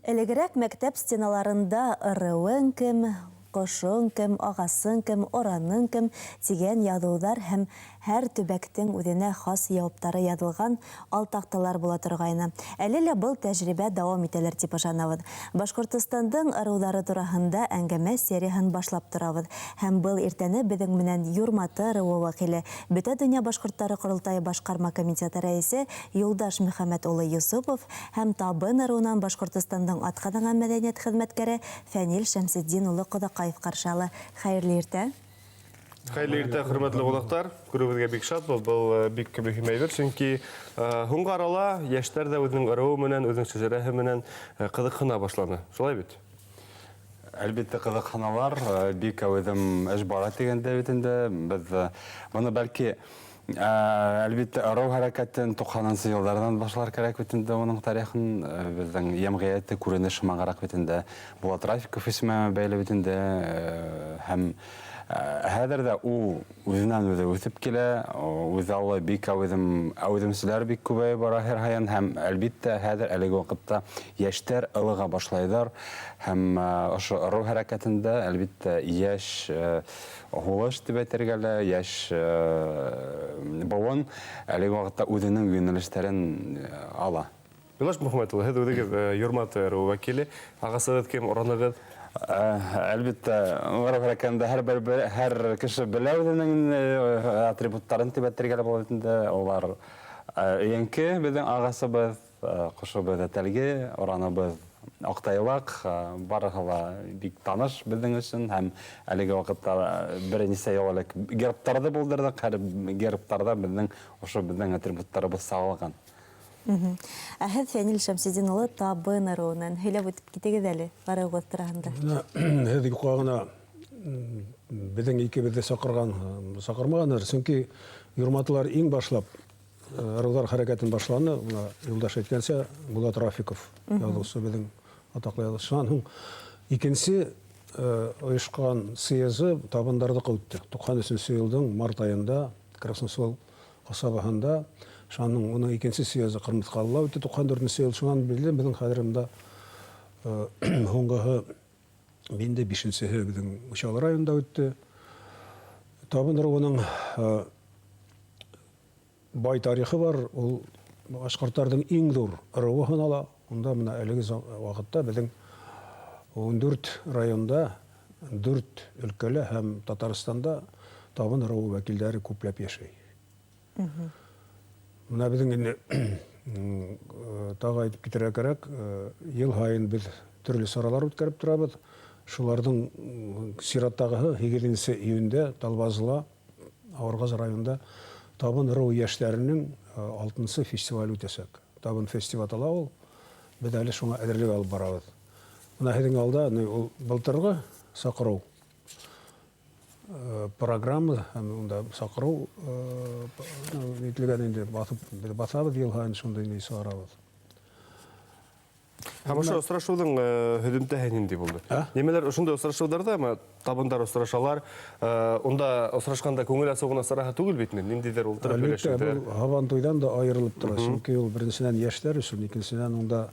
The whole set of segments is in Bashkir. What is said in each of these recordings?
Элегерәк мәктәп стеналарында Ырыуың кем, ҡошоң кем, ағасың кем, ораның кем дигән яҙыуҙар һәм һәр төбәктең үҙенә хас яуаптары яҙылған алтаҡталар була торғайны. Әле лә был тәжрибә дауам итәлер тип ышанабыҙ. Башҡортостандың ырыуҙары тураһында әңгәмә серияһын башлап торабыҙ. Һәм был иртәне беҙҙең менән Юрматы ырыуы вәкиле, Бөтә дөнья башҡорттары ҡоролтайы башҡарма комитеты рәйесе Юлдаш Мөхәммәт улы Йосопов һәм Табын ырыуынан Башҡортостандың атҡаҙанған мәҙәниәт хеҙмәткәре Фәнил Шәмсетдин улы Ҡоҙаҡаев ҡаршы ала. Хәйерле иртә! Хәйерле иртә, хөрмәтле ҡунаҡтар! Күреүебеҙгә бик шатбыҙ. Был бик мөһим әйбер, сөнки һуңғы арала йәштәр ҙә үҙенең ырыуы менән, үҙенең шәжәрәһе менән ҡыҙыҡһына башланы. Шулай бит? Әлбиттә, ҡыҙыҡһыналар. Бик әүҙем эш бара тигәндә бит инде. Беҙ быны бәлки әлбиттә, ырыу хәрәкәтен 90-нчы йылдарҙан башлар кәрәк бит инде уның тарихын. Беҙҙең йәмғиәттә күренеш һымағыраҡ бит инде. Булат Рафиков исеме бәйле бит инде. Һәм хәҙер ҙә ул үҙенән үҙе үҫеп килә, үҙаллы бик әүҙем, әүҙемселәр бик күбәйеп бара һәр һайын һәм, әлбиттә, хәҙер әлеге ваҡытта йәштәр ылыға башлайҙар һәм ошо ырыу хәрәкәтендә, әлбиттә, йәш һулыш дип әйтергә лә, йәш быуын әлеге ваҡытта үҙенең йүнәлештәрен ала. Юлдаш Мөхәммәт улы, һеҙ үҙегеҙ Юрматы ырыуы вәкиле. Ағасығыҙ кем, оранығыҙ? Әлбиттә, ырыу хәрәкәтендә һәр бер һәр кеше белә үҙенең атрибуттарын дип әйтергә лә була бит инде. Улар өйәңке беҙҙең ағасыбыҙ, ҡошобоҙ әтәлге, ораныбыҙ Аҡтайлаҡ, барыһы ла бик таныш беҙҙең өсөн һәм әлеге ваҡытта бер нисә йыл элек гербтарҙы булдырҙыҡ, һәр гербтарҙа беҙҙең ошо беҙҙең атрибуттарыбыҙ сағылған. Ә һеҙ, Фәнил Шәмсетдин улы, Табын ырыуынан һөйләп үтеп китегеҙ әле ырыуығыҙ тураһында. Менә һеҙ юҡҡа ғына беҙҙең икебеҙҙе саҡырған, саҡырмағандар, сөнки юрматылар иң башлап ырыуҙар хәрәкәтен башланы. Мына Юлдаш әйткәнсә, Булат Рафиков яҙыусы, беҙҙең атаҡлы яҙыусы. Шунан һуң икенсе ойошҡан съезы табындарҙыҡы үтте. 93 йылдың март айында Красносол ҡасабаһында, шуның уның икенсе съезы Ҡырмыҫҡалыла үтте 94 нче йыл. Шунан бирле беҙҙең хәҙер мында һуңғыһы инде бишенсеһе беҙҙең Учалы районында үтте. Табын ыруының бай тарихы бар. Ул башҡорттарҙың иң ҙур ыруы һанала. Унда мына әлеге ваҡытта беҙҙең 14 районда, дүрт өлкәлә һәм Татарстанда табын ыруы вәкилдәре күпләп йәшәй. Мына беҙҙең инде тағы әйтеп китергә кәрәк, ел һайын беҙ төрлө саралар үткәреп торабыҙ. Шуларҙың сираттағыһы 8 июндә Талбазыла, Авыргаз районында табын ыруы йәшләренең алтынсы фестивале үтәсәк. Табын фестив атала ул. Беҙ әле шуңа әҙерлек алып барабыҙ. Мына һеҙҙең алда ул былтырғы саҡырыу программа һәм унда саҡырыу ителгән инде, баҫып, беҙ баҫабыҙ йыл һайын шундай ни сығарабыҙ. Һәм ошо осрашыуҙың һөҙөмтәһе ниндәй булды? Нимәләр ошондай осрашыуҙарҙа табындар осрашалар, унда осрашҡанда күңел асыу ғына сараһы түгел бит инде, ниндәйҙер ултырып һөйләшеүҙәр. Әлбиттә, был һабантуйҙан да айырылып тора, сөнки ул беренсенән йәштәр өсөн, икенсенән унда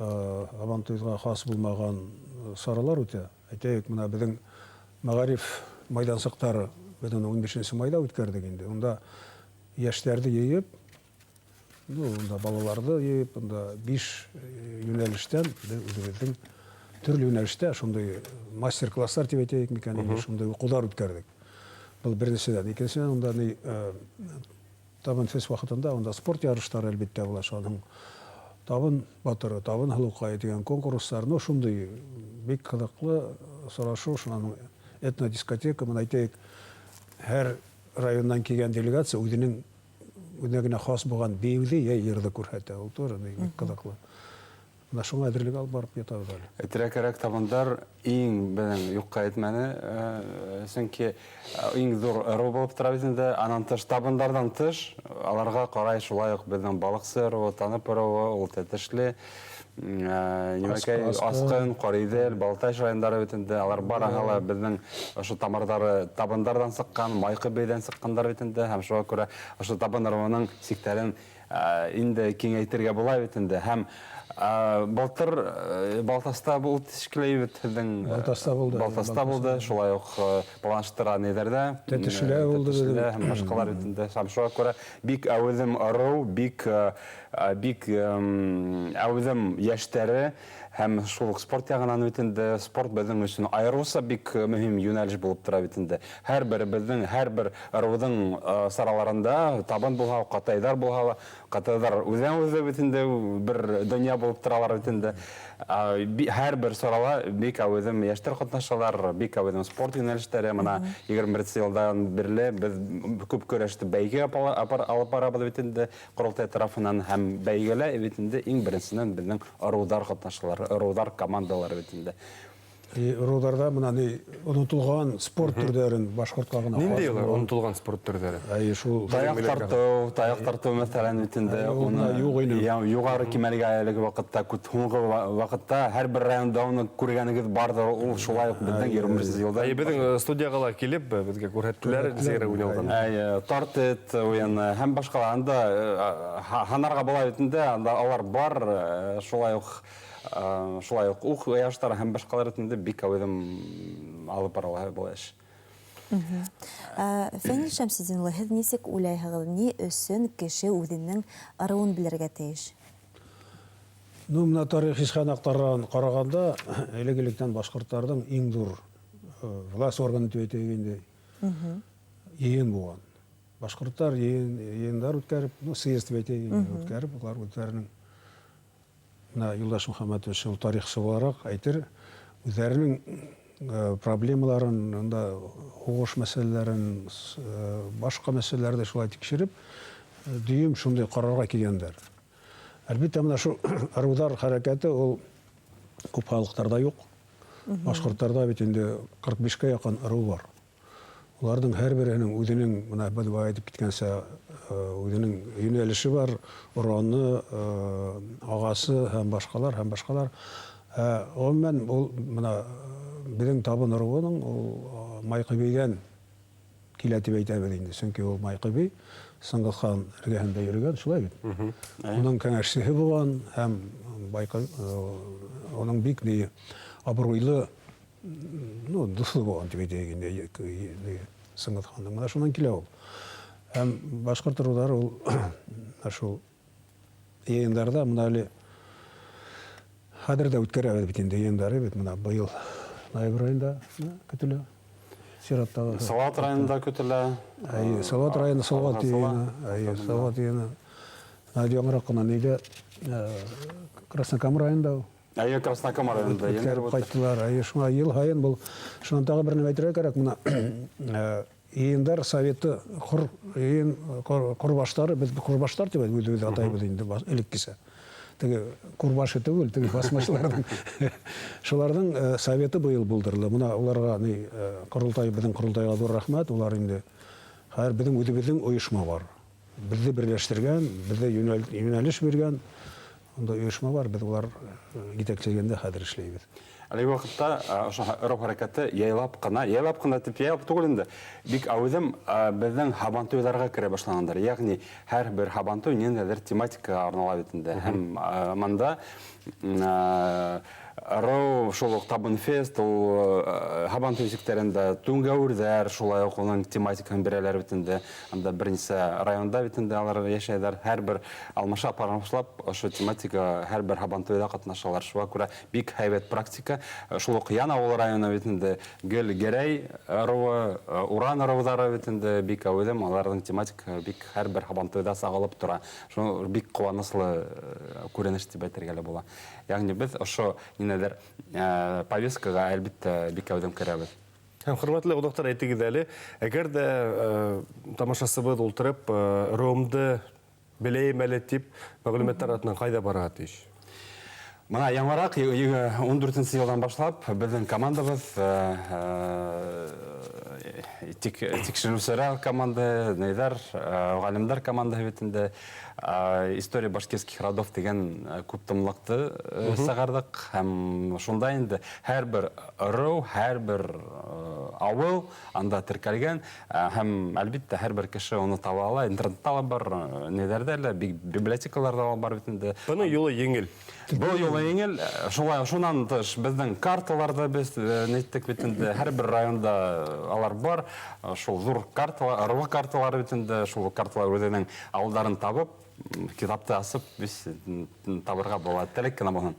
һабантуйға хас булмаған саралар үтә. Әйтәйек, мына беҙҙең мәғариф майҙансыҡтары, беҙ уны 15 майҙа үткәрҙек инде. Унда йәштәрҙе йыйып, ну, унда балаларҙы йыйып, унда биш йүнәлештән беҙ үҙебеҙҙең төрлө йүнәлештә шундай мастер-класстар тип әйтәйек микән, или шундай уҡыуҙар үткәрҙек. Был беренсенән. Икенсенән, унда ни Табын фест ваҡытында унда спорт ярыштары, әлбиттә, була. Шуның Табын батыры, Табын һылыуҡайы тигән конкурстар, ну, шундый бик ҡыҙыҡлы осрашыу, шунан этнодискотека, мына әйтәйек, һәр райондан килгән делегация үҙенең үҙенә генә хас булған бейеүҙе йә йырҙы күрһәтә. Ул тоже бик ҡыҙыҡлы. Менә шуңа әҙерлек алып барып ятабыҙ әле. Әйтергә кәрәк, табындар иң беҙҙең юҡҡа әйтмәне, сөнки иң ҙур ырыу булып тора бит инде. Анан тыш, табындарҙан тыш, аларға ҡарай шулай уҡ беҙҙең Балыҡсы ырыуы, Танып ырыуы, ул Тәтешле, нимәкәй, Асҡын, Ҡариҙел, Балтач райондары бит инде. Алар барыһы ла беҙҙең ошо тамырҙары табындарҙан сыҡҡан, Майҡы бейҙән сыҡҡандар бит инде. Һәм шуға күрә ошо табын ырыуының сиктәрен Инде киңәйтергә була бит инде. Һәм былтыр Балтаста булды шикелле бит һеҙҙең. Балтаста булды. Балтаста булды, шулай уҡ планлаштыра нейҙәрҙә. Тәтешлә булды. Тәтешлә һәм башҡалар бит инде. Һәм шуға күрә бик әүҙем ырыу, бик бик әүҙем йәштәре һәм шул уҡ спорт яғынан бит инде. Спорт беҙҙең өсөн айырыуса бик мөһим йүнәлеш булып тора бит инде. Һәр беребеҙҙең, һәр бер ырыуҙың сараларында табын булһа, ҡатайҙар булһа ла, ҡатайҙар үҙенән-үҙе бит инде бер донъя булып торалар бит инде. Һәр бер сарала бик әүҙем йәштәр ҡатнашалар, бик әүҙем спорт йүнәлештәре. Мына 21 йылдан бирле беҙ күп көрәште бәйге алып барабыҙ бит инде ҡоролтай тарафынан, һәм бәйгелә бит инде иң беренсенән беҙҙең ырыуҙар ҡатнашалар, ырыуҙар командалары бит инде. Ырыуҙарҙа мына ни онотолған спорт төрҙәрен башҡортҡа ғына Ниндәй улар онотолған спорт төрҙәре? Әйе, шул таяҡ тартыу, таяҡ тартыу мәҫәлән бит инде. Уны юҡ ине. Юғары кимәлгә әлеге ваҡытта, һуңғы ваҡытта һәр бер районда уны күргәнегеҙ барҙыр, ул шулай уҡ беҙҙең 21 йылда. Әйе, беҙҙең студияға ла килеп, беҙгә күрһәттеләр, нисек уйналған. Әйе, тартет уйыны һәм башҡалар. Анда һанарға була бит инде, анда алар бар, шулай уҡ шулай уҡ уҡ яштар һәм башҡалар инде бик әүҙем алып барыла был эш. Фәнил Шәмсетдин улы, һеҙ нисек уйлайһығыҙ, ни өсөн кеше үҙенең ырыуын белергә тейеш? Ну, мына тарихи сығанаҡтарҙан ҡарағанда, элек-электән башҡорттарҙың иң ҙур власть органы тип әйтәйек инде, йыйын булған. Башҡорттар йыйындар үткәреп, ну, съезд тип әйтәйек инде, үткәреп, улар үҙҙәренең, мына Юлдаш Мөхәммәтович ул тарихсы булараҡ әйтер, үҙҙәренең проблемаларын, унда һуғыш мәсьәләләрен, башҡа мәсьәләләрҙе шулай тикшереп, дөйөм шундай ҡарарға килгәндәр. Әлбиттә, мына шул ырыуҙар хәрәкәте ул күп халыҡтарҙа юҡ. Башҡорттарҙа бит инде 45-кә яҡын ырыу бар. Уларҙың һәр береһенең үҙенең, мына беҙ бая әйтеп киткәнсә, үҙенең йүнәлеше бар, ураны, ағасы һәм башҡалар, һәм башҡалар. Ғөмүмән, ул мына беҙҙең табын ырыуының ул Майҡыбейҙән килә тип әйтәбеҙ инде. Сөнки ул Майҡыбей Сыңғыҙ хан эргәһендә йөрөгән, шулай бит. Уның кәңәшсеһе булған һәм уның бик ни абруйлы, ну, дуҫы булған тип әйтәйек инде, Сыңғыҙ хандың. Мына шунан килә ул. Һәм башҡорт ырыуҙары ул шул йыйындарҙа мына әле хәҙер ҙә үткәрәбеҙ бит инде йыйындары бит, мына быйыл ноябрь айында көтөлә. Сираттағы. Салават районында көтөлә. Әйе, Салават районы, Салават йыйыны. Әйе, Салават йыйыны. Яңыраҡ ҡына нейҙә, Краснокама районында ул. Әйе, Краснокама районында Үткәреп ҡайттылар. Әйе, шуңа йыл һайын был. Шунан тағы бер нәмә әйтергә кәрәк, мына йыйындар советы, йыйын ҡорбаштары, беҙ ҡорбаштар тип үҙебеҙ атайбыҙ инде элеккесә. Теге курбашы түгел, теге басмашыларҙың. Шуларҙың советы быйыл булдырылды. Мына уларға ни ҡоролтай, беҙҙең ҡоролтайға ҙур рәхмәт. Улар инде хәҙер беҙҙең үҙебеҙҙең ойошма бар. Беҙҙе берләштергән, беҙҙе йүнәлеш биргән унда ойошма бар. Беҙ улар етәкләгәндә хәҙер эшләйбеҙ. Әлеге ваҡытта ошо ырыу хәрәкәте яйлап ҡына, яйлап ҡына тип яйлап түгел инде, бик әүҙем беҙҙең һабантуйҙарға керә башлағандар. Йәғни һәр бер һабантуй ниндәйҙер тематикаға арнала бит инде. Һәм мында ырыу шул уҡ табын фест, ул һабантуй сиктәрендә түңгәүерҙәр шулай уҡ уның тематикаһын бирәләр бит инде. Анда бер нисә районда бит инде алар йәшәйҙәр. Һәр бер алмаша башлап ошо тематика һәр бер һабантуйҙа ҡатнашалар. Шуға күрә бик һәйбәт практика. Шул уҡ Ян ауыл районы бит инде гел Гәрәй ырыуы, Уран ырыуҙары бит инде бик әүҙем, аларҙың тематика бик һәр бер һабантуйҙа сағылып тора. Шуны бик ҡыуаныслы күренеш тип әйтергә лә була. Йәғни беҙ ошо ниндәйҙер повесткаға әлбиттә бик әүҙем керәбеҙ. Һәм хөрмәтле ҡунаҡтар, әйтегеҙ әле, әгәр ҙә тамашасыбыҙ ултырып, ырыуымды беләйем әле тип мәғлүмәттәр артынан ҡайҙа барырға тейеш? Мына яңыраҡ ун дүртенсе йылдан башлап беҙҙең командабыҙ, тикшереүселәр команда, нейҙәр, ғалимдар командаһы бит инде. История башкирских родов тигән күп томлыҡты сығарҙыҡ, һәм шунда инде һәр бер ырыу, һәр бер ауыл анда теркәлгән, һәм әлбиттә һәр бер кеше уны таба ала, интернетта ла бар, ниҙәрҙә лә, библиотекаларҙа ла бар бит инде. Бының юлы еңел. Был юлы еңел, шулай шунан тыш беҙҙең карталарҙы беҙ ниттек бит инде, һәр бер районда алар бар, шул ҙур карталар, ырыу карталары бит инде, шул карталар үҙенең ауылдарын табып, китапты асып, табырға була, теләк кенә булһын.